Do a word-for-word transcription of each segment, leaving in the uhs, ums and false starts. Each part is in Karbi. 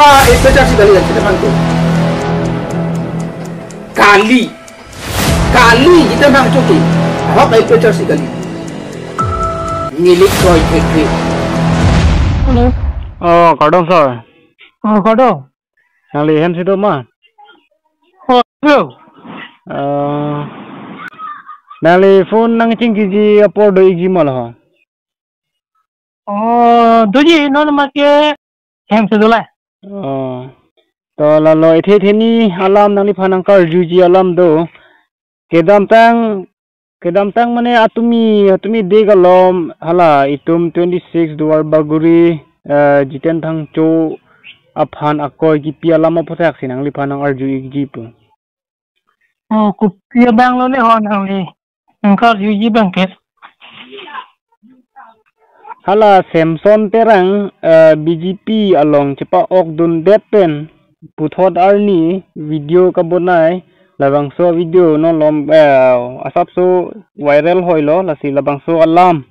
Ah, A P H L C kali, Jiten Phangcho. Kali. Kali, Jiten Phangcho ke. Ahok A P H L C kali. Milik kroi thekthek. Hello. Oh, kardom sir. Oh, kardom. Nangli hem si do ma? Oh, hello. Ah, nangli phone nangchingkiji apor do-ikji ma lo ho? Oh, doji, non make hem si do la. Oh. To lalo ethe theni alam nangliphan nangkarjuji alam do. Kedamtang, kedamtang mane atumi, atumi de kalom hala itum twenty-six Duar Bagori, eh, Jiten Phangcho aphan akoi kipi alam aphuthak si nangliphan nangarju-ikji pu. Oh, kopi abang lo le ho nangli nangkarjuji abang ke? Hala Samson Terang, eh, B J P along chepa-okdundet pen puthot arni video kabonai, labangso video non lom, eh, asapso viral hoilo, lasi labangso alam,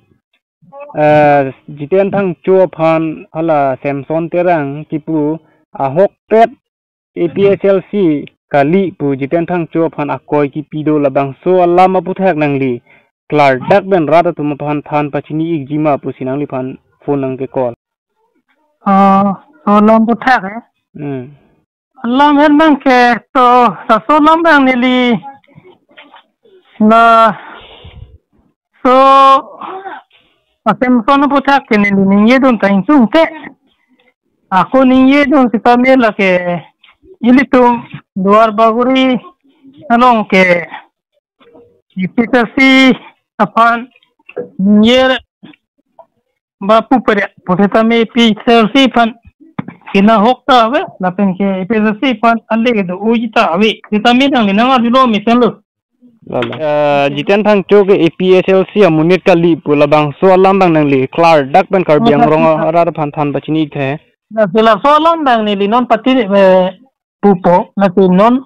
eh, Jiten Phangcho aphan hala Samson Terang kipu ahokpet A P H L C kali pu Jiten Phangcho aphan akoi kipi do, labangso alam aphuthak nangli klardak pen rat atum aphan than pachini-ikji ma pusi nangliphan phone nangke-call. Oh, so alam aphuthak, eh? Hmm. Alam hen abang ke, so, laso alam abang neli, na, so, asem son aphuthak ke neli ningjedun ta ingsung te. Ako ningjedun sitame lake ilitum Duar Bagori along ke A P H L C aphan ningje ba pu pere, pusitame A P H L C aphan kinahok ta ave, lapen ke A P H L C aphan ale do-oji ta ave. Sitame nangli nangarjulo mesen lo. Lala. Eh, Jiten Phangcho ke A P H L C amonit kali pu labangso alam abang nangli klardak pen Karbi Anglong arat aphan than pachini-ikthe. Na sila so alam abang neli non pati, eh, pupo, na si non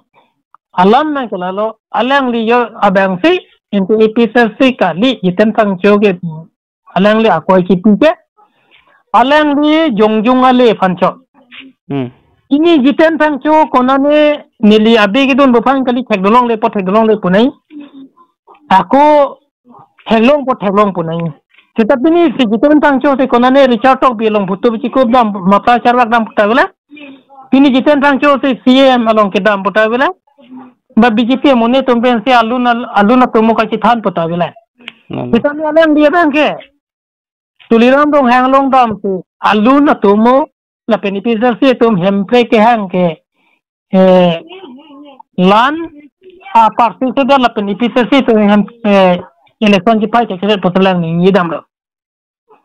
alam abang ke lalo, alangli yo abang si, into A P H L C kali, Jiten Phangcho ke alangli akoi kipi ke, alangli jongjung ale aphan chot. Hmm. Pini Jiten Phangcho konane neli abe kedun aphan kali thekdolongle po thekdolongle punai. Ako theklongpo theklong punai. Seta pini si Jiten Phangcho si konane Richard Tokbi along photo bichikop dam, mapla charlak dam pu ta avela. Pini Jiten Phangcho si C M along kedam pu ta avela. Ba B J P amonit atum pen si alun al-, alun atomo kachethan pu ta avela. Hmm. Seta ni alangli abang ke Tuliram Ronghang along dam si alun atomo lapen A P H L C atum Hemprek kehang ke, eh, lan, ah, party sedan lapen A P H L C atum hem, eh, election chepai chekret pu ta alang ningje damlo.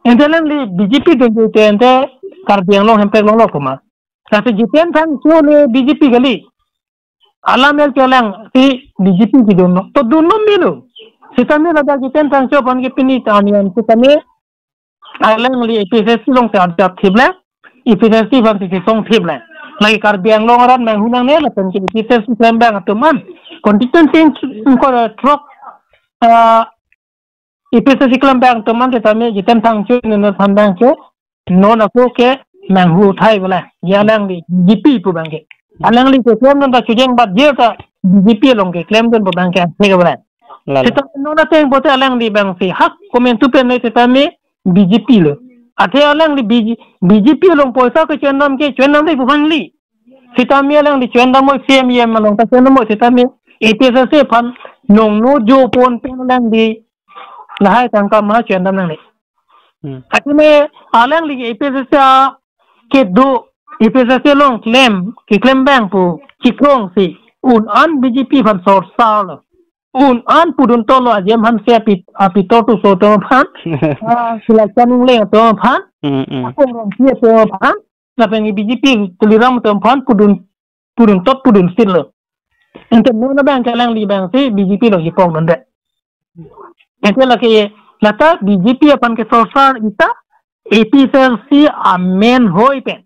Ente alangli B J P dunde te ente Karbi Anglong Hemprek longlo kuma. Lasi Jiten Phangcho le B J P kali. Alam el kelang si B J P kedunlo. To dunlo milo. Sitame ladak Jiten Phangcho aphan ke pini ta anian sitame alangli A P H L C along si arjap thip le, A P H L C aphan si song thip le. Lake Karbi Anglong arat manghu nangne lapen ke A P H L C klembang atum an. Constituency ko throk, ah, A P H L C klembang atum an sitame Jiten Phangcho nunut aphan abang ke non ako ke manghu thai avela. Ya alangli B J P pu abang ke. Alangli ke klemdun ta chujeng bat je ta B J P along ke klemdun pu abang ke asek avela. Lala. Seta non ateng pote alangli abang si hak komantu pen le sitame B J P lo. Athe alangli B J, B J P along poisa kecho-endam ke cho-endamde pu abang kali. Sitame alangli cho-endam mo C M E M along ta cho-endam mo sitame A P H L C aphan nongno jo pon pen alangli lahai tangka ma cho-endam nangne. Hmm. Athe me alangli A P H L C kedo A P H L C along klem, keklem abang pu chikrong si un-an B J P aphan sorsar lo. Un-an pudun tolo ajem aphan si api, api to tu so to aphan. Ah, sila chanung le to aphan. Hmm, hmm. Akong Rongpi to aphan. Lapen B J P Tuliram atum aphan pudun, pudun tot pudun stil lo. Ente non abang ke alangli abang si B J P along kipokdunde. Ente lake lata B J P aphan ke sorsar ita A P H L C amen hoi pen.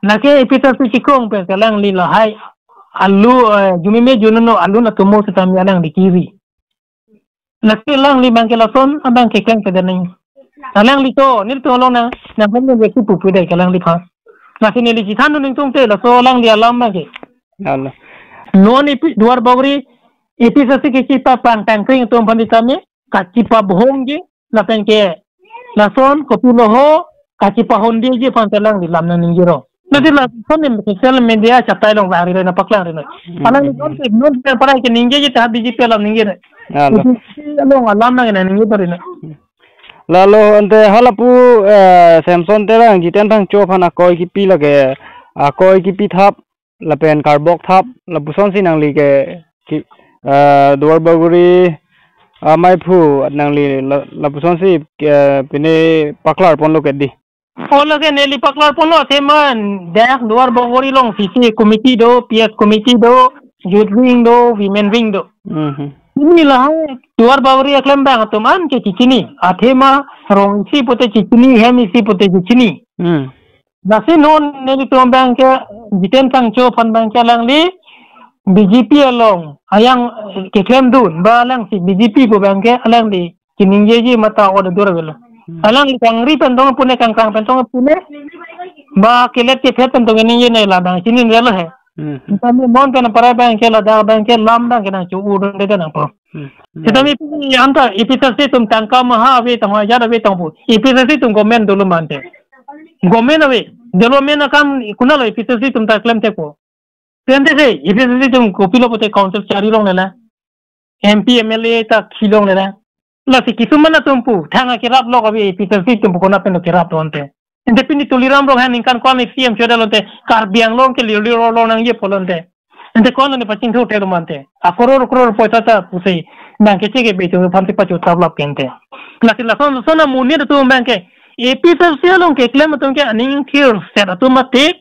Lake A P H L C chikrong pen ke alangli lahai alu, eh, jumime jununo alun atomo sitame alangli kiri. Lasi alangli abang ke lason abang ke klem kedan nang. Alangli to, nelitum along nang, nang kan nang pupu dai ke alangliphan. Lasi neli chethan dun ingtungte, laso alangli alam abangke. Alo. Non A P Duar Bagori A P C C kechipa pangtang kring atum aphan tame, kachipabhongji, lapen ke, lason kopilo ho, kachipahondiji aphan ta alangli lam nangningjero. Nadi lason ni social media chatai along bahari roi na paklang roi na. Hmm. Alangli non, non, non, para ke ningjeji ta B J P alam ningje roi. Alo. Itu si along alam nang ningje roi na. Lalo ante halapu, eh, Samson Terang, Jiten Phangcho aphan akoi kipi lake, akoi kipi thap, lapen karbok thap, lapusonsi nangli ke, ki, eh, Duar Bagori, ah, maiphu nangli la, lapusonsi, eh, pine paklar ponlo ke di. Olo ke neli paklar ponlo, athema dak Duar Bagori along C C committee do, P S committee do, youth wing do, women wing do. Mhm. Pini lahai Duar Bagori aklembang atum an ke chechini. Athema rong isi pute chechini, hem isi pute chechini. Hmm. Lasi non nelitum abangke Jiten Phangcho aphan abangke alangli B J P along ayang keklem dun, ba alangsi B J P pu abangke alangli keningjeji mata order dur avelo. Hmm. Alangli kangri pen tong pune, kangkrang pen tong pune, ba kelet kephet pen tong ningje nai labang chini avelo he. Hmm. Kami non pen para abangke ladak abangke lam abangke nangcho-u dunde nangpo. Hmm. Sitame pini anta A P C C atum tangka maha ave tong, hajar ave tong pu. A P C C atum government dolo mante. Government ave, development akam konatlo A P C C atum ta klemte ko. Tente se, A P C C atum kopilo pute council chari longlelang. M P, M L A ta khi longlelang. Lasi kisuman atum pu, thang akerap lok ave A P C C atum pu konat pen kerap lo ante. Ante pini Tuliram Ronghang ningkan ko-an C M chodalo ante, Karbi Anglong ke lirli rolo nangjepo lo ante. Ante ko-an ante pachingthur thelo mante. A crore crore poisa ta pusi, abangke cheke betu aphan si pacho tablap kente. Lasi lason, lason amonit atum abangke, A P C C along keklem atum ke aning thirset atum mati,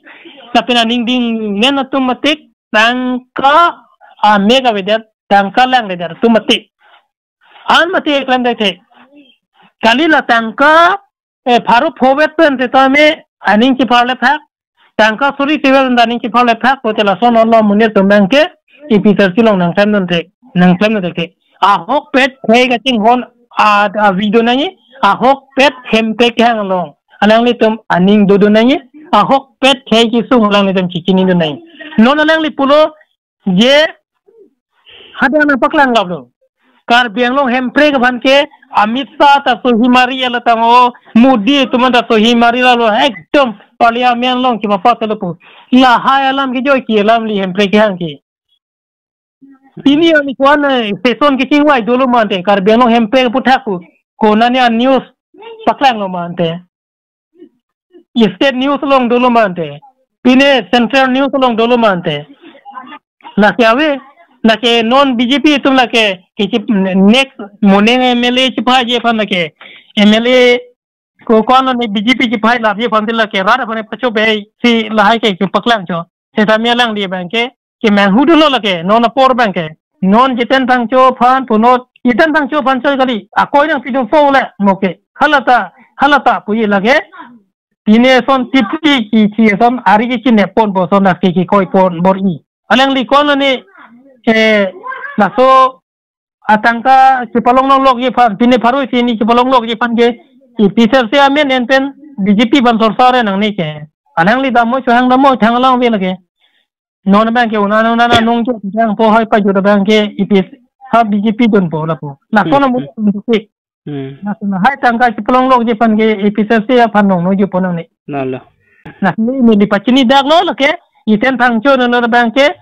lapen aning dingmen atum mati, tangka amek avedet, tangka langledet atum mati. An mati klemdet te. Kali la tangka, eh, pharo phovet pen setame aning chipharle phak. Tangka suri tivel pen aning chipharle phak, pute lason olo amonit atum abangke, A P C C along nangklem dunte, nangklem dunte. Ahokpet khei kachinghon a, a video nangji, ahokpet Hemprek kehang along. Alanglitum aning dodo nangji, ahokpet khei kesung alanglitum chechini dun nangji. Non alangli pulo, je, hadak nangpaklang laplo. Karbi Anglong Hemprek aphan ke Amit Shah ta sohi mari ala tang o, Modi atum ta sohi mari lalo, ekdom Parliament along kipapatelo pu. Lahai alam ke joike alamli Hemprek kehang ke. Pini ani ko-an, eh, station kechingvai dolo mante, Karbi Anglong Hemprek aputhak pu. Konane a-news paklanglo mante. State news along dolo mante. Pine central news along dolo mante. Lake ave, lake non B J P atum lake, kichi next moning M L A chiphaiji aphan lake, M L A ko-an ne B J P chiphai lapji aphan si lake, rat aphan pachobeisi lahai ke kipaklangcho. Setame alangli abangke, kemanghu dunlo lake, non apor abangke. Non Jiten Phangcho aphan punot, Jiten Phangcho aphan choi kali, akoi nangpidunpo le, mo ke. Halata, halata puji lake. Pine son tipli kithi son, ari kechinep ponpo son, lake kekoi pon bor-i. Alangli ko-an ne, eh, laso atangka chipalong longlokji aphan, pine pharo isi hini chipalong longlokji aphan ke, A P C C amen en pen B J P aphan sorsa re nangne ke. Alangli dammo, chohang dammo, thang alang ave lake. Non abangke unan unan anung cho thang po hai pajut abangke A P C C ha B J P dunpo lapu. Lason Hmm, amu hmm. Dunpo ke. Hmm. Lason hai tangka chipalong lokji aphan ke A P C C aphan nong noji pon nangne. Lalo. Lasi neli pachini daklo lake, Jiten Phangcho non abangke,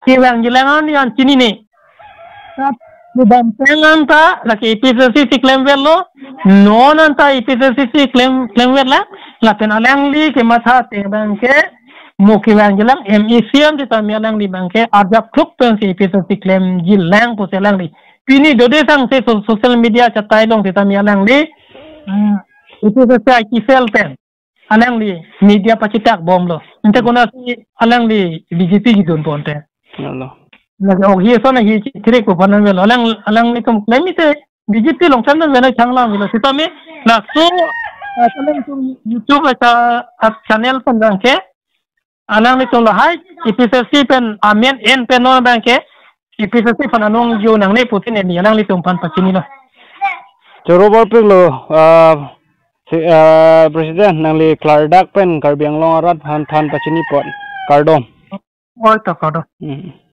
kevangjilang an yan chinine. Tat, kedamtang anta, lake A P C C si klemverlo, non anta A P C C si klem, klemverlang, lapen alangli kematha ateng abangke, mo kevangjilang M E C M setame alangli abangke, arjap thuk pensi A P C C klemjilang pusi alangli. Pini dode tangte so-, social media chatai along setame alangli, hmm, A P C C I T cell pen alangli media pachitak bomlo. Ante konatsi alangli B J P kidunpo ante. Lalo. Lake ok hi son hi chitrik po panan velo. Alang, alanglitum klem ite B J P along klem dunvelo, changlang velo. Setame laso, eh, alangtum YouTube ata, ah, channel pen abangke, alanglitum lahai A P C C pen amen en pen non abangke, A P C C aphan anong jo nangne putin neli alanglitum aphan pachinilo. Choro bor pik lo, ah, Te, ah, President, nangli klardak pen Karbi Anglong arat aphan than pachini pon. Kardom. Oi to, kardom. Hmm.